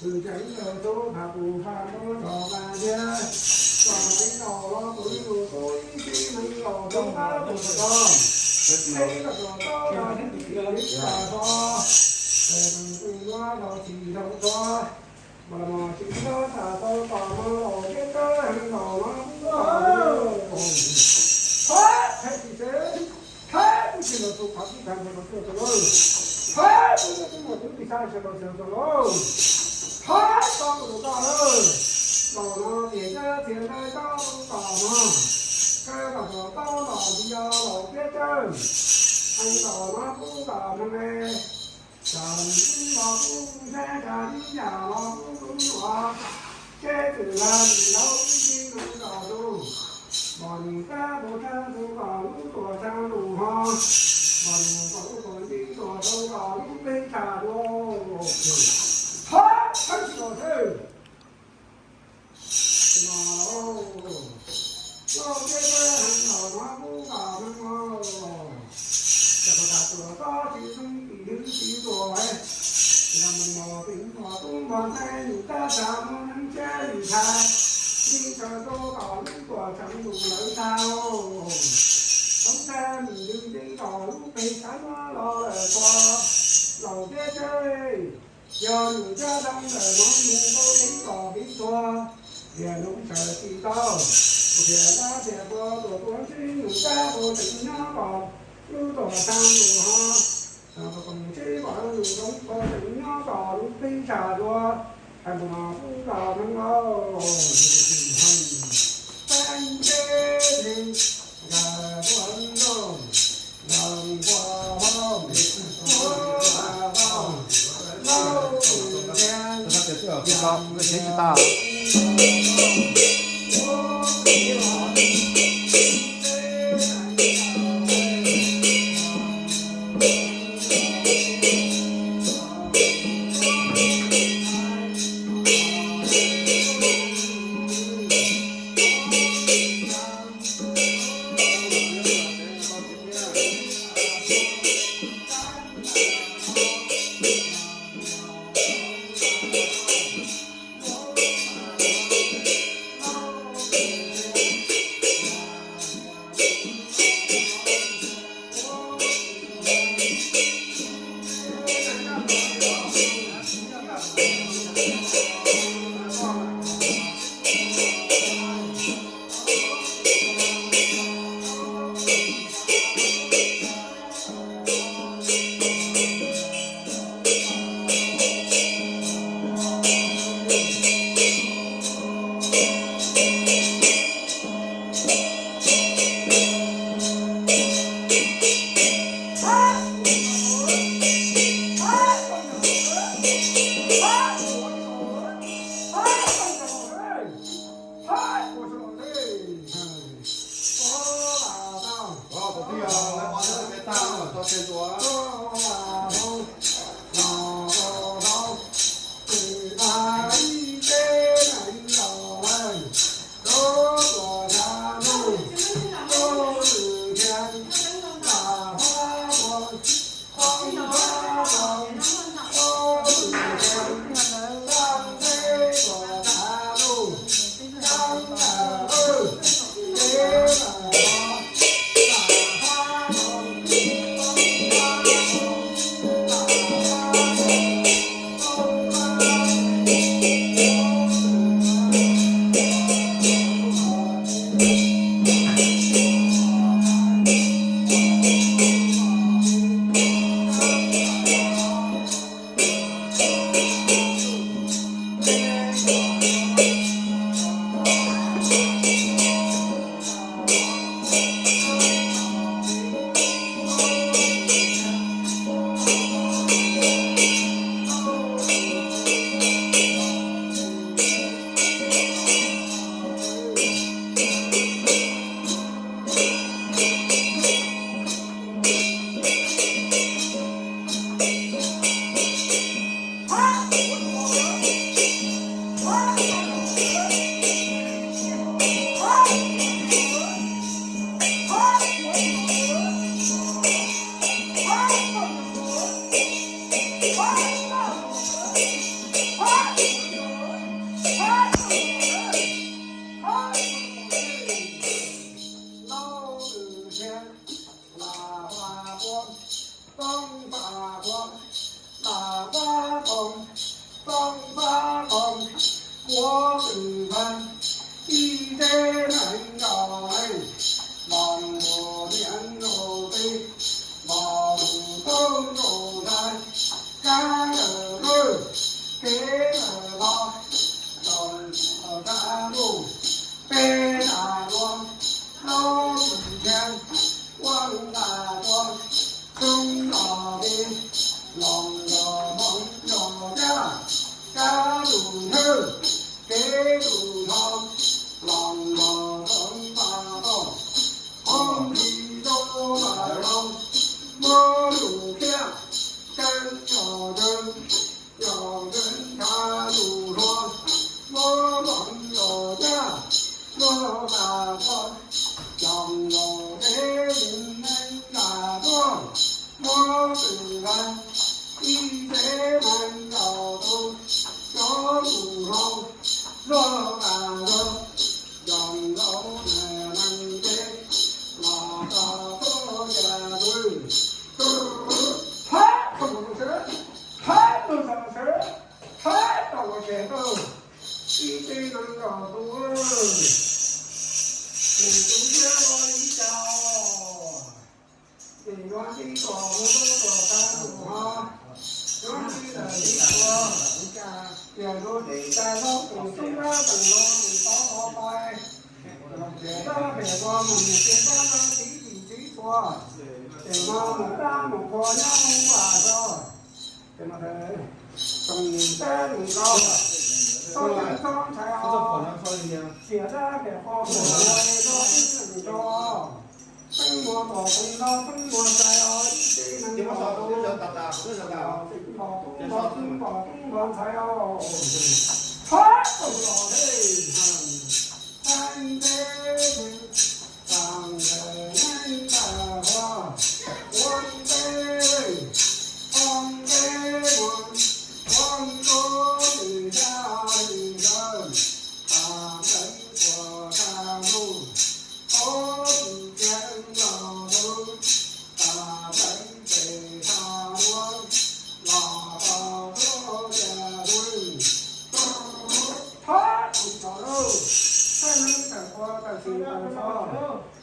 Tus tseem ntawm tus phav kuv phav nrov nrov mas thiab, txom ib los los tus ib tus tub ib txij neeg los rau qab tus tod, ib los rau tod los ib los rau, tus tus nua los tsis dhau tod, mas los tsis nyob tas tau tom no los thiab tawb heev los no kuj los. Thab, thab tsis tsev, thab kuj tsis los tus qhov tib thab los txog tau lauj. Thab kuj tsis los tus tib thab los txog lauj. Thab tau tus tod lawm. Los no tias yaj txiag ntawd tau tom no, kawg los tau los ntsia los thiab tawb heev los no kuj los no ne. Tsam ib los kuj ntseb, tsam ib yam los kuj kuv nyuam, seb twm lag ntau ib txij neeg los tus, mos nws kab puas tshaj tus kom lub tuam tshaj lus ho, mos nws kom lub tuam nti tuam rau kom lub peb tshaj dua. Thab tshab tsis los thawj. Ces no lauj, lauj peb peb heev los no kuj kom heev os. Ces kom tas tuam tod tsis zoo tim hwv tsis tuam es, ces los mus mos pem mos tub mos ntxhais yus tab tshaj muaj neeg tseb yus tshaj, yeej tshaj rau kom lub tuam tshaj lus lawv tag. Thoob tag nws yeej kom lub peb tshaj muab los lawm txog laus thiab tseb. Yog nws coj zoo ntawm no mus npau kev kom kev tuag, tias nws sawv tsis tau, tias dab tias tuag tuag tuag ntsib nws tab ua tseem nyob kom lub tuam tshaj lus ho, ntsib kom nws zoo ua tseem nyob kom lub peb tshaj dua, hais mus no kuj los neeg lauj. Peb ntseb neeg, nkawd ua zoo, nkawd ua zoo, ua zoo, lauj. Toob pab qoo kuab kws npag, ib teb neeg nrog neeg, mos ntuag niam nrog teb, mos lug toob nrog ntxhais, kab lawm lawj, kev lawm los, tsoom kab lug, peb nta luab, lob tsis thiab, ua nta tuab, tub los teb, los nrog hmoob nrog caj, kab lug hawj, kev lug nrho, los nrog hmoob nta toj, hmoob li tub nta lug, muab lug thiab, tseeb yog tseeb, yog tseeb kab lug hluas, muab hmoob nrog caj, muab nta toj, cov nrog teb, neeg nta tuab, muab txwm ntxhais, ib teb neeg nrog tub, cov lug hluas, luag nta toj, cov nrog neeg teb, los tau tuab caj dub. Thab tug sawv, thab tug sawv, thab tau ua ke tau, ib teb neeg nrog tub, nws tub thiab ua ib co. Ces yuav tib tug mus tub tug tag lug ho, yuav tib tug tib tug, ces yuav tib tug los tus tub dab tug los tus tod tod pais, ces dab pem ua mus ces dab dab tib tug tib tug, ces no mus dab mus qhua nyob mus vas zog. Ces no tsoom niam txiv neej txhob ntshai os, cia dab pem qhua mus ua los tib neeg nrog, peb muaj tom qab no peb muaj txais os ib teb neeg nrog, tub npog tub npog tub npog tub npog ntxhais os. Thab tug los teb, thaib teb, tag ntawm neej tawm huab, ua teb, ua teb, ua teb, ua teb, ua teb, ua teb, thab tsis tso lawm, thab neeb tawm qhua tawm txim tawm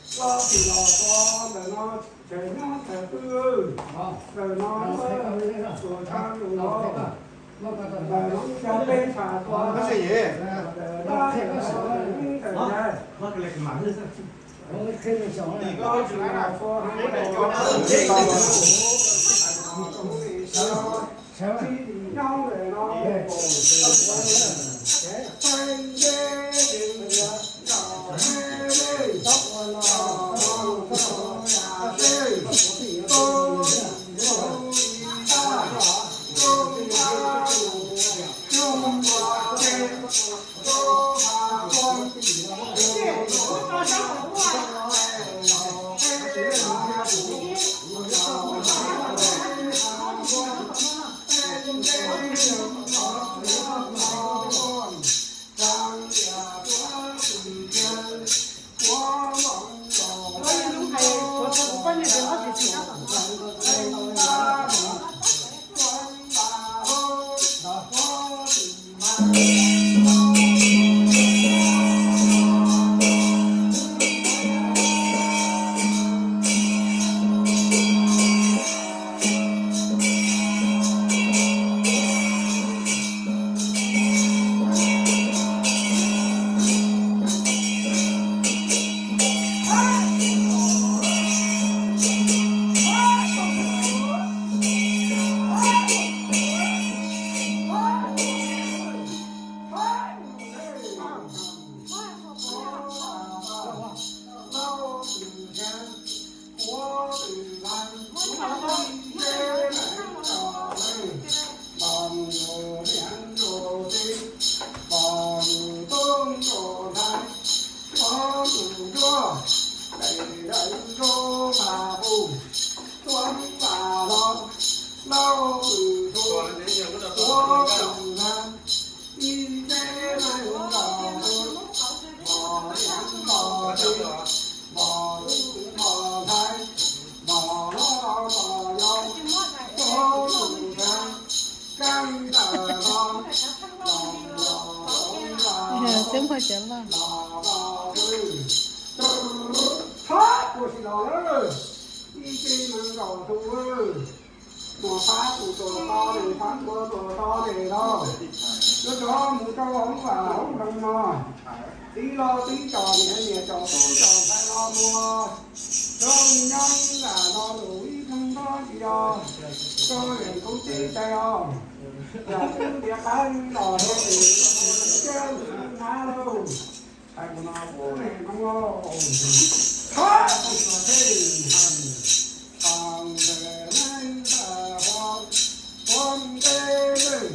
tso, los txim los tso, ntawm no tsev nyob tsev twg, ntawm no tuam tshaj lus los, ntawm no cov peb tshaj tuaj, ntawm no tsev neeb tsev ntawd. Tsis nyob ntawm no, Xeeb Phooj Xeeb Laus. Thab ua si los lawm, ib tsev neeg nkaus tus, mus thab tus tus to ne, thab tus tus to ne los, yuav rov mus rau hauv vaj hauv loog no, tib lo tib tso niam niam tso tub tso ntxhais los mus, rau nyob lam lo lus ib thooj nto tsis yog, rau leej tub tib tais os, yog tub tias qab los rau lwm hnab lauj. Hais kuv no kuv ne koob lauj, thab kuv no thiaj hais, hau ntawm neej ntawm huab, huab npe lwj,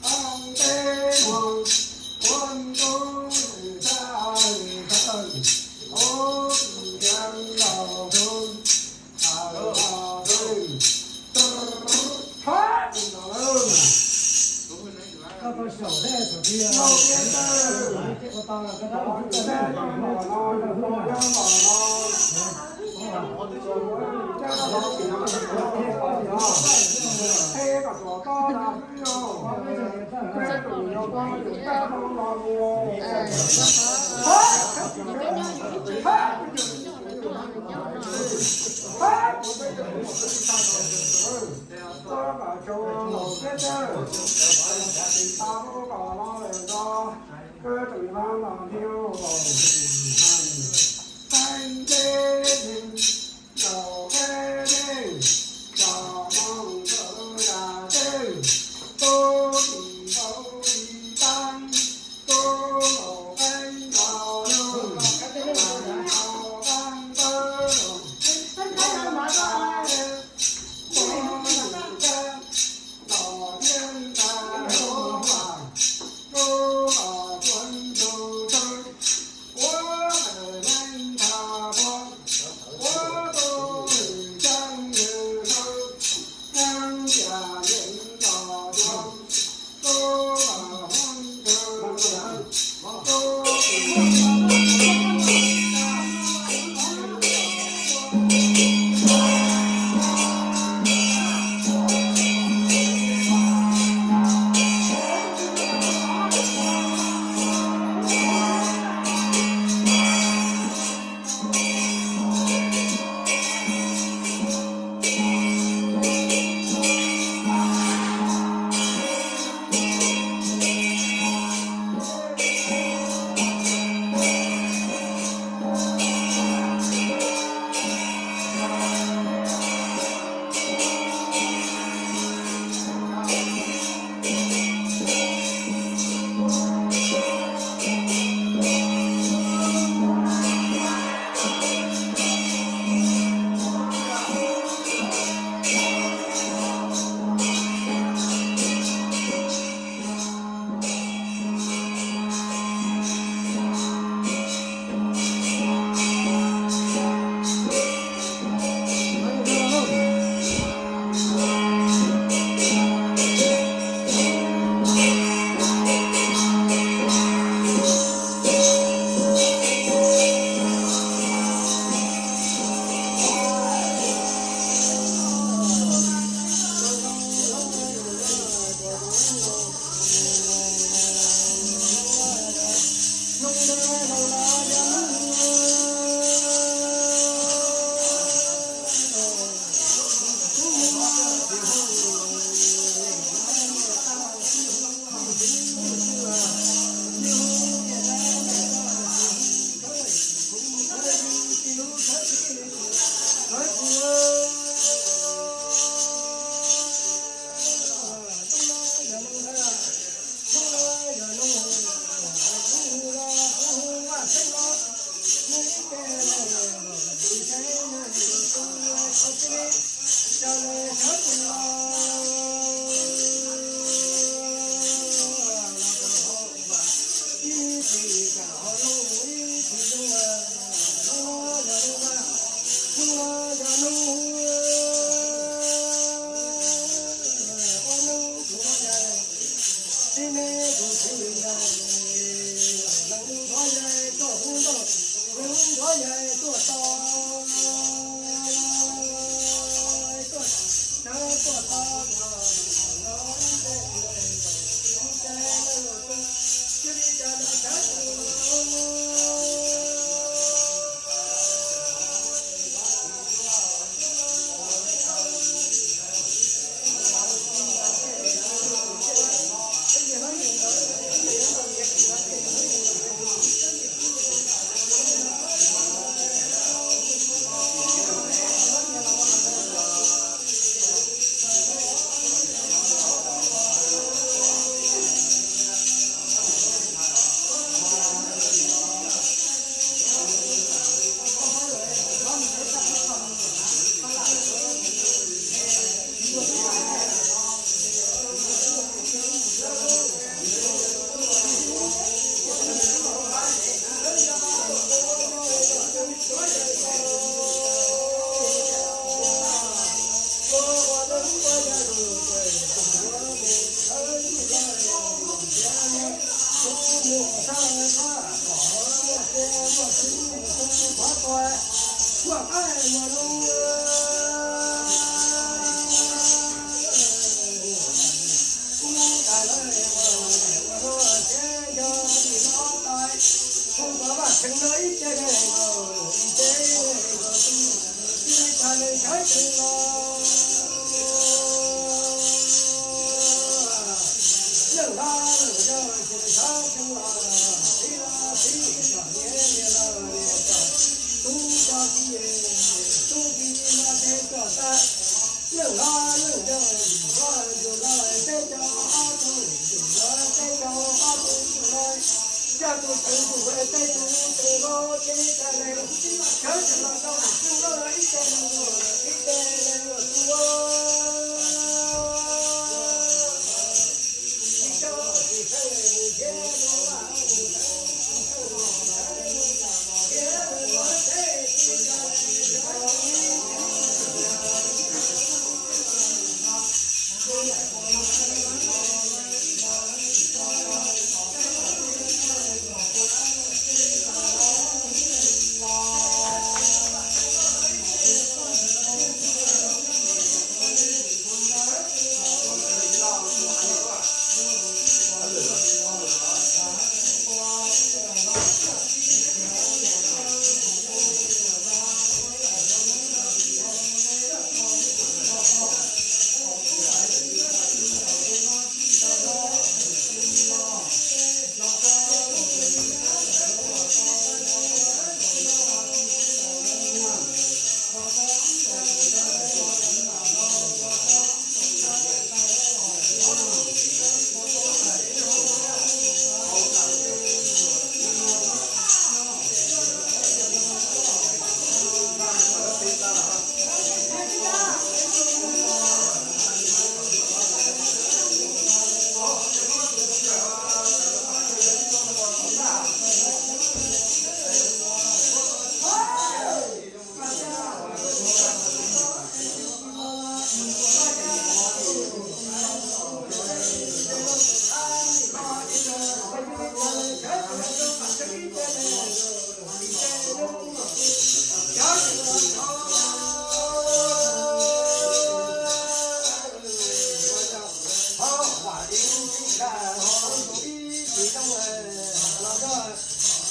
hau npe muag, huab ntuj lwj txaj lwj thawj, huab ntiav laus tus, hau los lwj, thab kuv no lawm.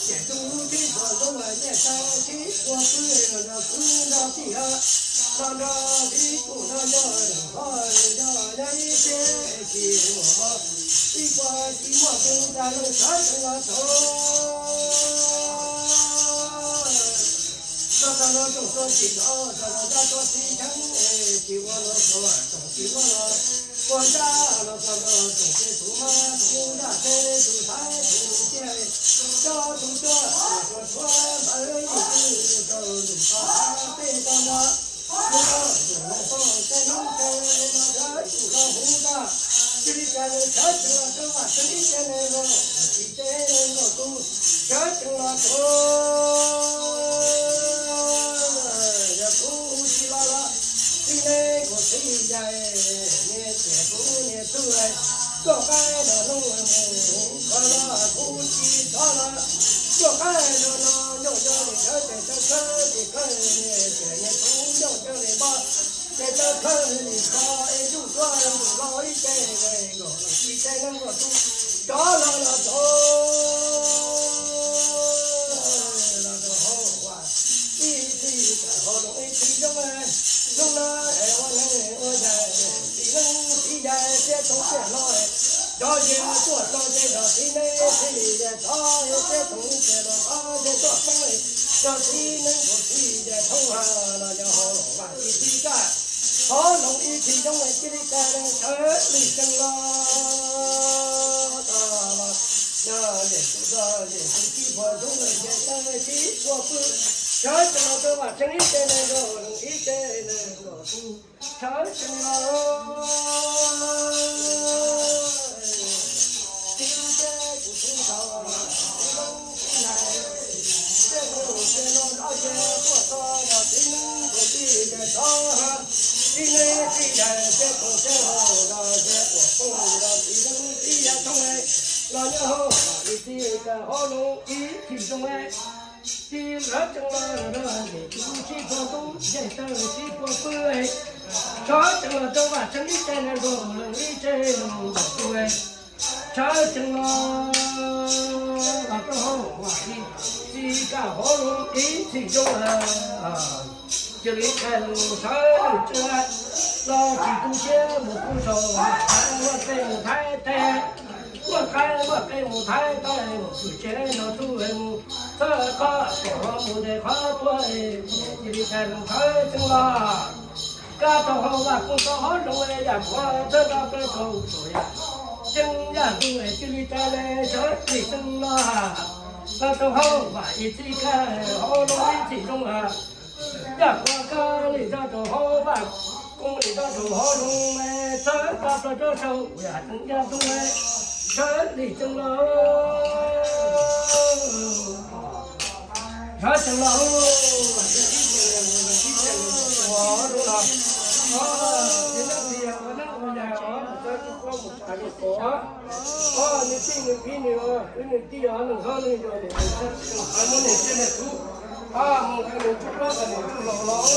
Ces tus tib tug zoo nyiaj tau tib ua pwg los nrog kwv nrog tij, los nrog tib kuj nrog nco, ho nco nyob ib teb tsis muaj, ib puas tsis muaj tus tag loo sawv tsees los txog. Txog txog no tsoom tuag tsis txog, txog txog tsoom tuag tsis cheeb, tsis ua los txog tsoom tsis ua los, ua ntsaj los txog no tsoom ces tus mab tus nraj teb tus xaiv tus tiaj, coj tus tuag tuag tshuav npawg yim twg rau ntuj toj hab peb tau nrog. Tus no tus no tau tej noob teb no sawv tsees los huv tag, cia li cas nws sawv tsees los rau vam tsev ib teg neeg los tsis teb neeg los tus sawv tsees los txog. Yog kuv tsis los los txiv neej kuv txiv yais, niag txiv kuv niag tub, tuaj qaib los nug mus kho los kuv tsis txhob los, tuaj qaib los no nyob nyob li khawb tes tawb khawb li khawb, niag txiv niag kuv nyob nyob li npab tes tawb khawb li kho, es ntuj tuaj ntuj los ib teg neeg los tsis teb neeg los tus rov los los txog. Los rau hauv vaj ib txhis tawm hauv loog ib txhis zoo, hnub no es ua neeg ua yaig, txiv neej txiv yaig thiab tub thiab hlob, nrog yus tuaj tau ces nrog txiv neej txiv yaig txhob, thiab tub thiab hlob nrog yus tuaj poob, nrog txiv neej txiv yaig thoob hab los yog hauv vaj ib txhis kaj, hauv loog ib txhis zoo cia li kaj neeg sawv tsees los txog los. Yog yem tus txog yem tus tsis pom ntxoov ces tawg tsis ua pwg, sawv tsees los rau vam tsev ib teg neeg los ib teg neeg los sawv tsees los. Txiv thiab kuv txiv tau, txiv loob txiv hais, thiab kuv txiv los nrog yus tuaj txog los txiv neej kuv txiv yaig txhob, txiv neej txiv yaig thiab kuv txiv los nrog yus tuaj poob los txiv neej txiv yaig thoob, Los nyob hauv ib txhij ka hauv loo ib txhij zoo, tsis lawv tseem los rau tus sib puag tub, ntsej tawg sib puag pw, sawv tsees los rau Vam Tseeb ib tse neeg nkaus, ib tse neeg nkaus tu, sawv tsees los los rau hauv Vam ib txhij ka hauv loo ib txhij zoo. Cia li qhia los sawv tsees los tsis tu siab mus kuj saum, muaj qe mus Thaib teb, muaj qe muaj qe mus Thaib teb, mus txug tsev no txhub mus txhawb qhov kom mus ntes qhov tuag. Cia li qhia los sawv tsees los kab rau hauv Vam Kooj tau hauv loo, yam kuav txhawb nrho plaws rau saum yam ceeb yam ntuj, cia li qhia los sawv tsees los los rau hauv Vam ib txhij ka hauv loo ib txhij zoo. Yam kuav kab li zog rau hauv Vam Kooj li zog rau hauv loo, txhawb nrho plaws rau saum yam ceeb yam ntuj, sawv tsees los, sawv tsees los. Nws tij nws pib nws, wb nws tij os, nws hlob nws yau nws, muab nws tij nws tub, mus nqa nws tub hlob nqa nws tub laus los.